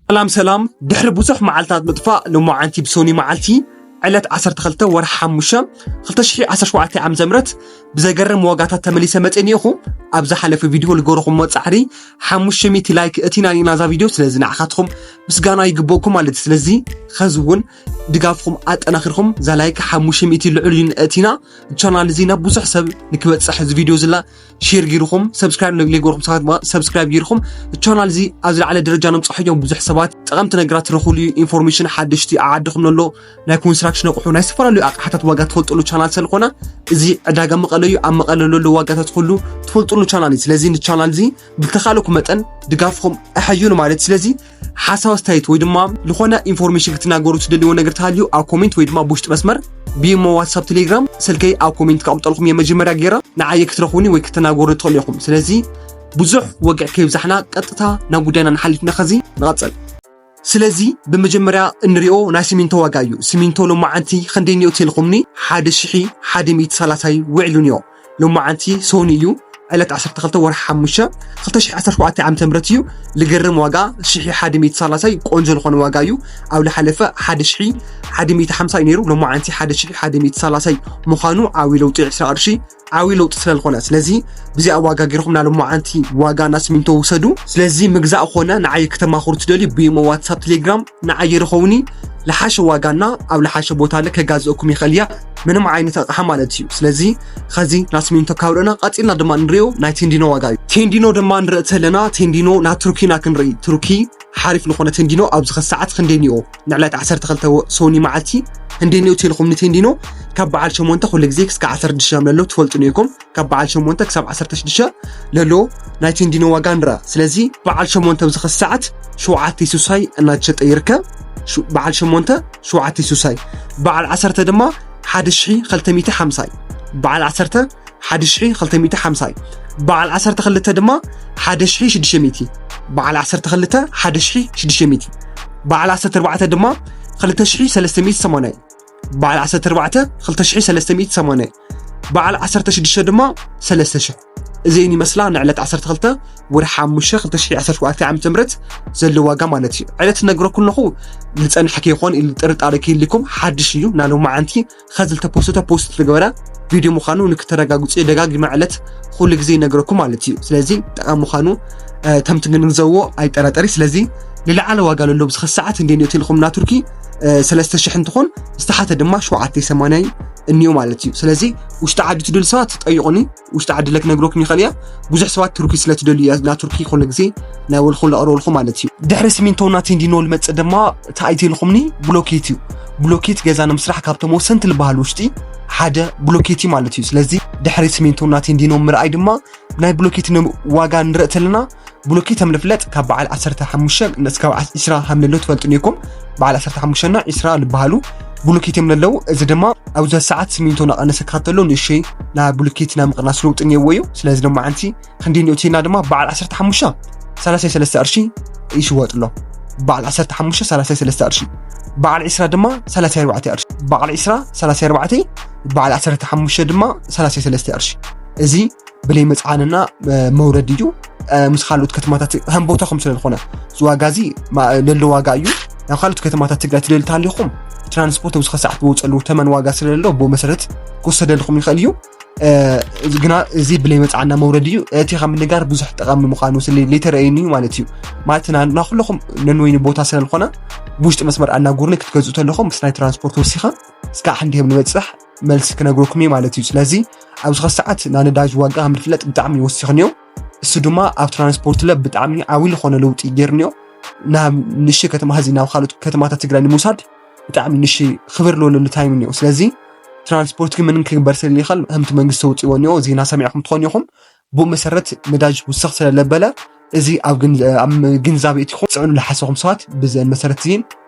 ሰላም ሰላም፣ ድሕሪ ብዙሕ መዓልታት ምጥፋእ፣ ሎማዓንቲ ብሶኒ መዓልቲ ዕለት ዓሰርተ ክልተ ወርሒ ሓሙሽተ ክልተ ሽሕ ዓሰርተ ሸውዓተ ዓመተ ምህረት ብዘገርም ዋጋታት ተመሊሰ መጽእ እኒኦኹ። ኣብ ዝሓለፈ ቪድዮ ልገረኹም ጻዕሪ ሓሙሽተ ሚእቲ ላይክ እቲና ኢና እዛ ቪድዮ። ስለዚ ንዓኻትኩም ምስጋና ይግበኩም ማለት እዩ። ስለዚ ኸዚ እውን ድጋፍኩም ኣጠናኺርኩም እዛ ላይክ ሓሙሽተ ሚእቲ ልዑል እዩ እቲና ቻናል እዚ ናብ ብዙሕ ሰብ ንክበጽሕ እዚ ቪድዮ ዝላ ሼር ጌርኩም ሰብስክራይብ ለይገርኩም ሰባት ድማ ሰብስክራይብ ጌርኩም ቻናል እዚ ኣብ ዝለዓለ ደረጃ ነምጽሖ እዮም። ብዙሕ ሰባት ጠቐምቲ ነገራት ትረኽብሉ እዩ። ኢንፎርሜሽን ሓደሽቲ ዓድኹም ነሎ ናይ ኮንስትራክሽን ኣቑሑ ናይ ዝተፈላለዩ ኣቕሓታት ዋጋ ትፈልጥሉ ቻናል ስለኾነ እዚ ዕዳጋ መቐለ እዩ። ኣብ መቐለ ለሎ ዋጋታት ኩሉ ትፈልጥሉ ቻናል እዩ። ስለዚ ንቻናል እዚ ብተኻለኩም መጠን ድጋፍኩም ኣሐዩን ማለት። ስለዚ ሓሳብ ኣስተያየት ወይ ድማ ዝኾነ ኢንፎርሜሽን ክትናገሩ ትደልይዎ ነገር ተሃልዩ ኣብ ኮሜንት ወይ ድማ ብውሽጢ መስመር ብኢሞ ዋትሳፕ ቴሌግራም ስልከይ ኣብ ኮሜንት ከቕምጠልኩም እየ። መጀመርያ ገይረ ንዓየ ክትረኽቡኒ ወይ ክትናገሩ ትኽእሉ ኢኹም። ስለዚ ብዙሕ ወግዕ ከይብዛሕና ቀጥታ ናብ ጉዳይና ንሓሊፍና ኸዚ ንቐጽል። ስለዚ ብመጀመርያ እንሪኦ ናይ ሲሚንቶ ዋጋ እዩ። ሲሚንቶ ሎማዓንቲ ክንደይ እኒኦ ተልኩምኒ ሓደ ሽሕ ሓደ ሚእቲ ሰላሳ እዩ ውዒሉ እኒኦ። ሎማዓንቲ ሶኒ እዩ ዕለት ዓሰርተ ክልተ ወርሒ ሓሙሽተ ክልተ ሽሕ ዓሰርተ ሸውዓተ ዓመተ ምህረት እዩ። ልገርም ዋጋ ሽሕ ሓደ ሚእቲ ሰላሳ እዩ። ቆንጆ ዝኾነ ዋጋ እዩ። ኣብ ልሓለፈ ሓደ ሽሕ ሓደ ሚእቲ ሓምሳ እዩ ነይሩ። ሎማዓንቲ ሓደ ሽሕ ሓደ ሚእቲ ሰላሳ እዩ። ምዃኑ ዓብዪ ለውጢ ዕስራ ቅርሺ ዓብዪ ለውጢ ስለ ዝኾነ። ስለዚ ብዚኣ ዋጋ ገይርኩም ናይ ሎማዓንቲ ዋጋ ናይ ሲሚንቶ ውሰዱ። ስለዚ ምግዛእ ኮነ ንዓይ ክተማኽሩ ትደልዩ ብኢሞ ዋትሳፕ ቴሌግራም ንዓይ ይረኸቡኒ። ልሓሸ ዋጋና ኣብ ልሓሸ ቦታ ለ ከጋዝእኩም ይኽእል እያ። ምንም ዓይነት ኣቕሓ ማለት እዩ። ስለዚ ኸዚ ናይ ሲሚንቶ ካብ ርእና ቀጺልና ድማ ንሪኦ ናይ ቴንዲኖ ዋጋ እዩ። ቴንዲኖ ድማ ንርኢ ተለና ቴንዲኖ ናይ ቱርኪ ኢና ክንርኢ። ቱርኪ ሓሪፍ ዝኾነ ቴንዲኖ ኣብዚ ኸዚ ሰዓት ክንደይ እኒኦ? ንዕለት ዓሰርተ ክልተ ሶኒ መዓልቲ ክንደይ እኒኦ ተልኹም ንቴንዲኖ ካብ በዓል ሸሞንተ ኩሉ ግዜ ክስካ ዓሰርተ ሽዱሽተ ለሎ ትፈልጡ እኒኦኩም። ካብ በዓል ሸሞንተ ክሳብ ዓሰርተ ሽዱሽተ ለሎ ናይ ቴንዲኖ ዋጋ ንርኣ። ስለዚ በዓል ሸሞንተ ኣብዚ ኸዚ ሰዓት ሸውዓተ ሱሳይ እናተሸጠ ይርከብ። ሹ-፣ በዓል ሸሞንተ ሸውዓተ ሱሳይ፣ በዓል ዓሰርተ ድማ ሓደ ሽሕ ክልተ ሚእቲ ሓምሳ እዩ። በዓል ዓሰርተ ሓደ ሽሕ ክልተ ሚእቲ ሓምሳ እዩ። በዓል ዓሰርተ ክልተ ድማ ሓደ ሽሕ ሽዱሽተ ሚእቲ፣ በዓል ዓሰርተ ክልተ ሓደ ሽሕ ሽዱሽተ ሚእቲ፣ በዓል ዓሰርተ ኣርባዕተ ድማ ክልተ ሽሕ ሰለስተ ሚእቲ ሰማንያ እዩ። በዓል ዓሰርተ ኣርባዕተ ክልተ ሽሕ ሰለስተ ሚእቲ ሰማንያ፣ በዓል ዓሰርተ ሽዱሽተ ድማ ሰለስተ ሽሕ። እዚአን ይመስላ ንዕለት ዓሰርተ ክልተ ወርሒ ሓሙሽተ ክልተ ሽሕ ዓሰርተ ሸውዓተ ዓመተ ምህረት ዘሎ ዋጋ ማለት እዩ። ዕለት ነግረኩም ኣለኹ ዝጸንሐ ከይኾን ኢሉ ጥርጣሬ ከይልኩም ሓድሽ እዩ። ናይ ሎማዓንቲ ኸዚ ዝተፖስተ ፖስት ዝተገበረ ቪድዮ ምዃኑ ንክተረጋግጹ ደጋጊመ ዕለት ኩሉ ግዜ ይነግረኩም ማለት እዩ። ስለዚ ጠቓሚ ምዃኑ፣ እ፣ ተም ትግንዘብዎ ኣይጠራጠሪ። ስለዚ ንላዕለ ዋጋ ለሎ ብዝኸ ሰዓት እንደ ኒዮ ቴሌኮም እና ቱርኪ፣ እ፣ ሰለስተ ሽሕ እንትኾን ዝተሓተ ድማ ሸውዓተ ሰማንያ እኒዮ ማለት እዩ። ስለዚ ውሽጢ ዓዲ ትደልዩ ሰባት ጠይቑኒ፣ ውሽጢ ዓዲ ለክ ነግረኩም ይኽእል እያ። ብዙሕ ሰባት ቱርኪ ስለ ትደልዩ እያ፣ ና ቱርኪ ኩሉ ግዜ ናይ ወልኹም ለቕረበልኹም ማለት እዩ። ድሕሪ ሲሚንቶ እና ቴንዲኖ ልመጽእ ድማ ተኣይ ቴልኹምኒ ብሎኬት እዩ። ብሎኬት ገዛ ንምስራሕ ካብቶም ወሰንቲ ልበሃሉ ውሽጢ ሓደ ብሎኬት እዩ ማለት እዩ። ስለዚ ድሕሪ ሲሚንቶ እና ቴንዲኖ ምርኣይ ድማ ናይ ብሎኬት ን-፣ ዋጋ ንርኢ ተለና ብሎኬት ከም ልፍለጥ ካብ በዓል ዓሰርተ ሓሙሽተ እስካብ ዒስራ ከም ለሎ ትፈልጡ ኔኩም። በዓል ዓሰርተ ሓሙሽተ እና ዒስራ ልበሃሉ ብሎኬት እዮም ለለዉ። እዚ ድማ ኣብዚ ሰዓት ሲሚንቶ እናቐነሰ ክኸተሎ ንእሽተይ ናይ ብሎኬት ናይ ምቕናስ ለውጢ እኒአዎ እዩ። ስለዚ ድማ ዓንቲ ክንደይ እኒኦ ቴና ድማ በዓል ዓሰርተ ሓሙሽተ ሰላሳ ሰለስተ ቅርሺ ይሽወጥ ኣሎ። በዓል ዓሰርተ ሓሙሽተ ሰላሳ ሰለስተ ቅርሺ፣ በዓል ዒስራ ድማ ሰላሳ ኣርባዕተ ቅርሺ፣ በዓል ዒስራ ሰላሳ ኣርባዕተ፣ በዓል ዓሰርተ ሓሙሽተ ድማ ሰላሳ ሰለስተ ቅርሺ። እዚ ብለይ መጽዓንና፣ እ፣ መውረድ እዩ። እ፣ ምስ ካልኦት ከተማታት ከም ቦታኹም ስለ ዝኾነ እዚ ዋጋ እዚ ማ-፣ ለሎ ዋጋ እዩ። ናብ ካልኦት ከተማታት ትግራይ ትደልዩ ተሃሊኹም ትራንስፖርት ኣብዚ ሰዓት ዝወፀሉ ተመን ዋጋ ስለ ለሎ ብኡ መሰረት ክወሰደልኩም ይኽእል እዩ። እ፣ እዚ ግና እዚ ብለይ መጽዓና መውረድ እዩ። እቲ ካብ ምንጋር ብዙሕ ጠቓሚ ምዃኑ ስለ ለይተረእየኒ እዩ ማለት እዩ። ማለት ና-፣ ናኩለኹም ነንወይኒ ቦታ ስለ ዝኾነ ብውሽጢ መስመር ኣናጉርኒ ክትገዝኡ ተለኹም ምስ ናይ ትራንስፖርት ወሲኻ እስካዕ ክንዲህም ንበጽሕ መልሲ ክነግረኩም እየ ማለት እዩ። ስለዚ ኣብዚ ኸ ሰዓት ናይ ነዳጅ ዋጋ ከም ዝፍለጥ ብጣዕሚ ወሲኽንዮ። እሱ ድማ ኣብ ትራንስፖርት ለ ብጣዕሚ ዓብዪ ዝኾነ ለውጢ ገይርንዮ። ናብ ንእሽተይ ከተማ ህዚ ናብ ካልኦት ከተማታት ትግራይ ንምውሳድ ብጣዕሚ ንእሽተይ ክብር ዝበለሉ ታይም እኒኦ። ስለዚ ትራንስፖርት ግን ምንም ክግበር ስለይኽእል፣ ከምቲ መንግስቲ ተውፅእዎ እኒኦ፣ ዜና ሰሚዕኹም ትኾኑ ኢኹም። ብኡ መሰረት ነዳጅ ውስኽ ስለለበለ፣ እዚ ኣብ ግን-፣ ኣብ ግንዛቤ እቲኹም ፅዕኑ ዝሓሰኹም ሰባት ብዘን መሰረት እዚን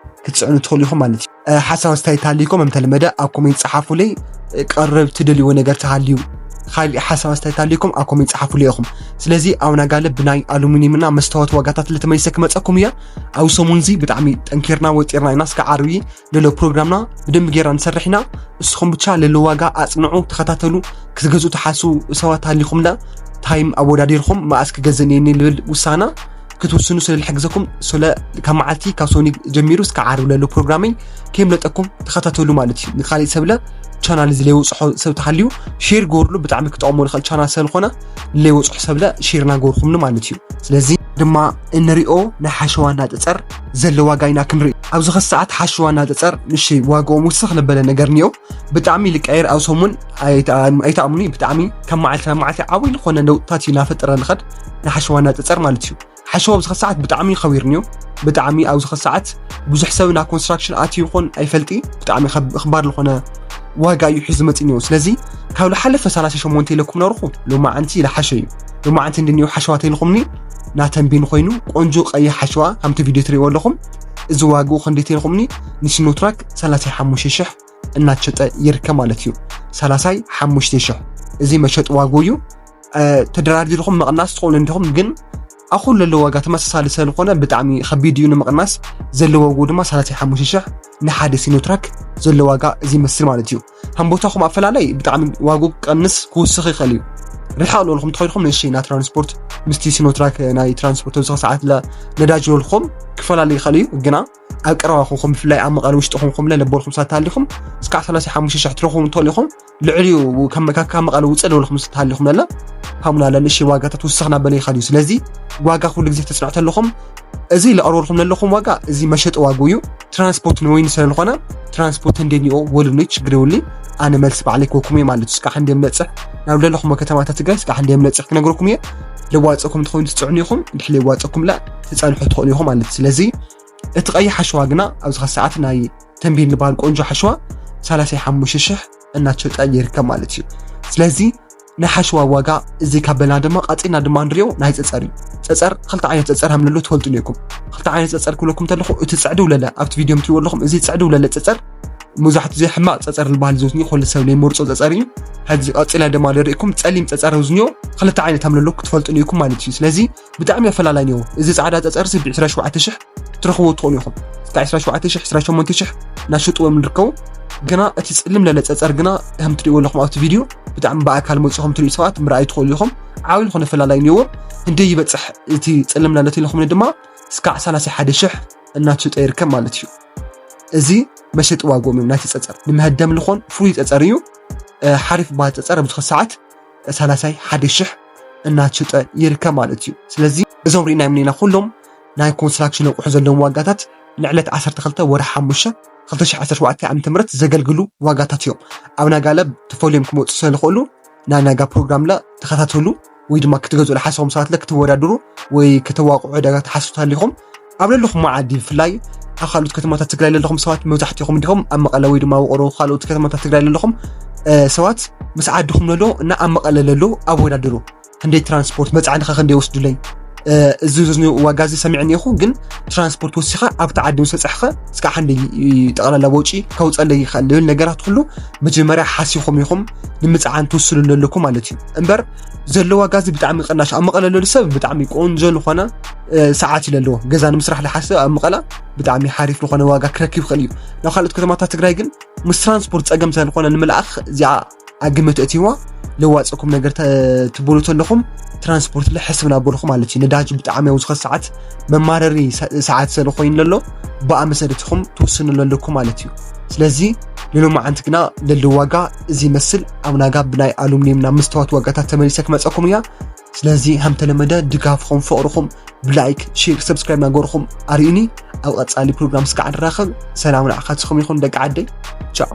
ክትፅዕኑ ትኽእሉ ኢኹም ማለት እዩ። እ፣ ሓሳብ ኣስተያየት ተሃልይኩም፣ ከም ተለመደ ኣብ ኮሜንት ፀሓፉለይ። እ፣ ቀረብ ትደልይዎ ነገር ተሃልዩ፣ ካሊእ ሓሳብ ኣስተያየት ተሃልይኩም ኣብ ኮሜንት ፀሓፉለይ ኢኹም። ስለዚ ኣብ ናጋለ ብናይ ኣሉሚኒየም እና መስታወት ዋጋታት ለተመሊሰ ክመፀኩም እየ። ኣብ ሰሙን እዚ ብጣዕሚ ጠንኪርና ወጢርና ኢና። እስከ ዓርቢ ለሎ ፕሮግራምና ብደንብ ጌርና ንሰርሕ ኢና። እስኹም ብቻ ለሎ ዋጋ ኣጽንዑ፣ ተኸታተሉ። ክትገዝኡ ትሓስቡ ሰባት ሃሊኹም ለ ታይም ኣወዳዲርኩም መኣስ ክገዝእ ነየኒ ልብል ውሳና ክትውስኑ ስለ ዝሕግዘኩም ስለ ካብ መዓልቲ ካብ ሶኒ ጀሚሩ እስከ ዓርብ ለሎ ፕሮግራመይ ከይምለጠኩም ተኸታተሉ ማለት እዩ። ንካሊእ ሰብለ ቻናል እዚ ለይወፅሖ ሰብ ተሃልዩ ሼር ገበርሉ። ብጣዕሚ ክጠቕሞ ንኽእል ቻናል ስለዝኾነ ለይወፅሖ ሰብለ ሼር ናገርኩምኒ ማለት እዩ። ስለዚ ድማ እንሪኦ ናይ ሓሸዋ እናፀፀር ዘሎ ዋጋ ኢና ክንርኢ። ኣብዚ ኸዚ ሰዓት ሓሸዋ እናፀፀር ንእሽተይ ዋጋኦም ውስኽ ለበለ ነገር እኒኦ። ብጣዕሚ ልቀየር ኣብ ሰሙን ኣይተኣምኑኒ። ብጣዕሚ ካብ መዓልቲ ናብ መዓልቲ ዓብይ ዝኾነ ለውጥታት እዩ እናፈጠረ ንኸድ ናይ ሓሸዋ እናፀፀር ማለት እዩ። ሓሸዋ ኣብዚ ኸዚ ሰዓት ብጣዕሚ ከቢሩ እኒኦ። ብጣዕሚ ኣብዚ ኸዚ ሰዓት ብዙሕ ሰብ ናብ ኮንስትራክሽን ኣትዩ ይኾን ኣይፈልጢ። ብጣዕሚ ኸብ- ኽባር ዝኾነ ዋጋ እዩ ሒዙ መፂኡ እኒኦ። ስለዚ ካብ ዝሓለፈ ሰላሳ ሸሞንተ ኢለኩም ነርኹ ሎማዓንቲ ዝሓሸ እዩ። ሎማዓንቲ እንድኒኦ ሓሸዋ ተይልኹምኒ ናተንቢን ኮይኑ ቆንጆ ቀይሕ ሓሸዋ ከምቲ ቪድዮ ትሪእዎ ኣለኹም። እዚ ዋግኡ ክንደይ ተይልኹምኒ ንሲኖትራክ ሰላሳ ሓሙሽተ ሽሕ እናተሸጠ ይርከብ ማለት እዩ። ሰላሳ ሓሙሽተ ሽሕ እዚ መሸጢ ዋግኡ እዩ። ተደራዲርኩም መቕናስ ትኽእሉ እንዲኹም፣ ግን ኣኹል ዘሎ ዋጋ ተመሳሳሊ ስለዝኾነ ብጣዕሚ ከቢድ እዩ ንምቕናስ። ዘሎ ዋግኡ ድማ ሰላሳ ሓሙሽተ ሽሕ ንሓደ ሲኖትራክ ዘሎ ዋጋ እዚ ይመስል ማለት እዩ። ከም ቦታኹም ኣፈላለይ ብጣዕሚ ዋግኡ ክቀንስ ክውስኽ ይኽእል እዩ። ርሕቕ ዝበልኩም እንተኾይንኩም ንእሽተይ ናይ ትራንስፖርት ምስቲ ሲኖትራክ ናይ ትራንስፖርት ኣብዚ ሰዓት ለ ነዳጅ ዝበልኩም ክፈላለ ይኽእል እዩ። ግና ኣብ ቀረባ ኮንኩም ብፍላይ ኣብ መቐለ ውሽጢ ኮንኩም ለ ለበልኩም ሳት ተሃሊኹም እስካዕ ሰላሳ ሓሙሽተ ሽሕ ትረኽቡ እንትኽእሉ ኢኹም። ልዕሊኡ ከም ካብ መቐለ ውፅእ ዝበልኩም ሳት ተሃሊኹም ለለ ካሙና ለንእሽተይ ዋጋታት ውስኽ እናበለ ይኸድ እዩ። ስለዚ ዋጋ ኩሉ ግዜ ተፅንዖ ተለኹም እዚ ለቕርበልኩም ዘለኹም ዋጋ እዚ መሸጢ ዋግኡ እዩ። ትራንስፖርት ንወይኒ ስለ ዝኾነ ትራንስፖርት እንደ ኒኦ ወሉኒ ችግር ይውሊ ኣነ መልሲ ባዕለይ ክወኩም እየ ማለት እዩ። እስካዕ እንደ ምነፅሕ ናብ ለለኹም ከተማታት ትግራይ እስካዕ እንደ ምነፅሕ ክነግረኩም እየ። ለዋፀኩም ትኾይኑ ትፅዕኑ ኢኹም፣ እንድሕር ለዋፀኩም ላ ትፀንሑ ትኾኑ ኢኹም ማለት እዩ። ስለዚ እቲ ቀይሕ ሓሸዋ ግና ኣብዚ ኸ ሰዓት ናይ ተንቤን ዝበሃል ቆንጆ ሓሸዋ ሰላሳ ሓሙሽተ ሽሕ እናተሸጠ ይርከብ ማለት እዩ። ስለዚ ናይ ሓሸዋ ዋጋ እዚ ካብ በልና ድማ ቀፂልና ድማ ንሪኦ ናይ ፀፀር እዩ። ፀፀር ክልተ ዓይነት ፀፀር ከም ንሎ ትፈልጡ ነይኩም። ክልተ ዓይነት ፀፀር ክብለኩም ተለኹ እቲ ፅዕዲ ውለለ ኣብቲ ቪድዮ ምትሪዎ ኣለኹም። እዚ ፅዕዲ ውለለ ፀፀር መብዛሕትኡ ግዜ ሕማቕ ፀፀር ዝበሃል ዝውስኒ ኩሉ ሰብ ናይ መርፆ ፀፀር እዩ። ሕዚ ቀፂልና ድማ ንሪእኩም ፀሊም ፀፀር ዝውስኒዮ ክልተ ዓይነት ከም ንሎ ክትፈልጡ ነይኩም ማለት እዩ። ስለዚ ብጣዕሚ ኣፈላላይ ነይሩ። እዚ ፃዕዳ ፀፀር እዚ ብ ዕስራ ሸውዓተ ሽሕ ክትረኽብዎ ትኽእሉ ኢኹም። እስካዕ ዕስራ ሸውዓተ ሽሕ፣ ዕስራ ሸሞንተ ሽሕ እናሸጥዎም ንርከቡ። ግና እቲ ፅልም ለለ ፀፀር ግና ከም ትሪእዎ ኣለኹም ኣብቲ ቪድዮ ብጣዕሚ ብኣካል መፂኹም ትሪኡ ሰባት ምርኣይ ትኽእሉ ኢኹም። ዓብዪ ዝኾነ ፈላላይ እኒኦዎ። ክንደይ ይበፅሕ እቲ ፅልም ለለ ተኢልኹምኒ ድማ እስካዕ ሰላሳ ሓደ ሽሕ እናተሸጠ ይርከብ ማለት እዩ። እዚ መሸጢ ዋግኦም እዮም ናይቲ ፀፀር። ንመሀደም ልኾን ፍሉይ ፀፀር እዩ። ሓሪፍ በሃል ፀፀር ኣብዚ ሰዓት ሰላሳ ሓደ ሽሕ እናተሸጠ ይርከብ ማለት እዩ። ስለዚ እዞም ርኢና የምኒና ኩሎም ናይ ኮንስትራክሽን ኣቑሑ ዘለዎም ዋጋታት ንዕለት ዓሰርተ ክልተ ወርሒ ሓሙሽተ ክልተ ሽሕ ዓሰርተ ሸውዓተ ዓመተ ምህረት ዘገልግሉ ዋጋታት እዮም። ኣብ ናጋለ ተፈልዮም ክመፁ ስለዝኽእሉ ናይ ናጋ ፕሮግራም ለ ተኸታተሉ ወይ ድማ ክትገዝኡ ለሓሰቦም ሰባት ለ ክትወዳድሩ ወይ ከተዋቕዑ ዕዳጋ ትሓስቡ ተሃሊኹም ኣብ ለለኹም ዓዲ ብፍላይ ኣብ ካልኦት ከተማታት ትግራይ ለለኹም ሰባት መብዛሕትኹም እንዲኹም ኣብ መቐለ ወይ ድማ ውቕሮ ካልኦት ከተማታት ትግራይ ለለኹም ሰባት ምስ ዓድኹም ለሎ እና ኣብ መቐለ ለሎ ኣወዳድሩ። ክንደይ ትራንስፖርት መፅዓንኻ ክንደይ ወስዱለይ እዚ ዝዝኒ ዋጋ እዚ ሰሚዐ እኒኹ ግን ትራንስፖርት ወሲኻ ኣብቲ ዓዲ ምስ በፃሕኻ እስካዕ ክንደይ ጠቕላላ ወጪ ከውፀለይ ይኽእል ዝብል ነገራት ኩሉ መጀመርያ ሓሲኹም ኢኹም ንምፅዓን ትውስኑ ኣለኩም ማለት እዩ። እምበር ዘሎ ዋጋ እዚ ብጣዕሚ ቅናሽ ኣብ መቐለ ለሉ ሰብ ብጣዕሚ ቆንጆ ዝኾነ ሰዓት እዩ ለለዎ። ገዛ ንምስራሕ ለሓስብ ኣብ መቐለ ብጣዕሚ ሓሪፍ ዝኾነ ዋጋ ክረክብ ይኽእል እዩ። ናብ ካልኦት ከተማታት ትግራይ ግን ምስ ትራንስፖርት ፀገም ስለዝኾነ ንምልኣኽ እዚኣ ኣብ ግምት እትይዋ ለዋፀኩም ነገር ትብሉ ተለኹም ትራንስፖርት ለሕስብ ናበልኹ ማለት እዩ። ነዳጅ ብጣዕሚ ኣብዚ ኸ ሰዓት መማረሪ ሰዓት ስለኾይኑ ለሎ ብኣ መሰረት ኢኹም ትውስኑ ለለኩም ማለት እዩ። ስለዚ ንሎማዓንቲ ግና ለሎ ዋጋ እዚ ይመስል። ኣብ ናጋ ብናይ ኣሉሚኒየም ናብ መስተዋት ዋጋታት ተመሊሰ ክመፀኩም እያ። ስለዚ ከም ተለመደ ድጋፍኹም ፍቕርኹም ብላይክ ሼር ሰብስክራይብ ናገርኹም ኣርእዩኒ። ኣብ ቀፃሊ ፕሮግራም እስካዕ ንራኸብ። ሰላም ንዓኻትኹም ይኹን ደቂ ዓደይ። ቻው።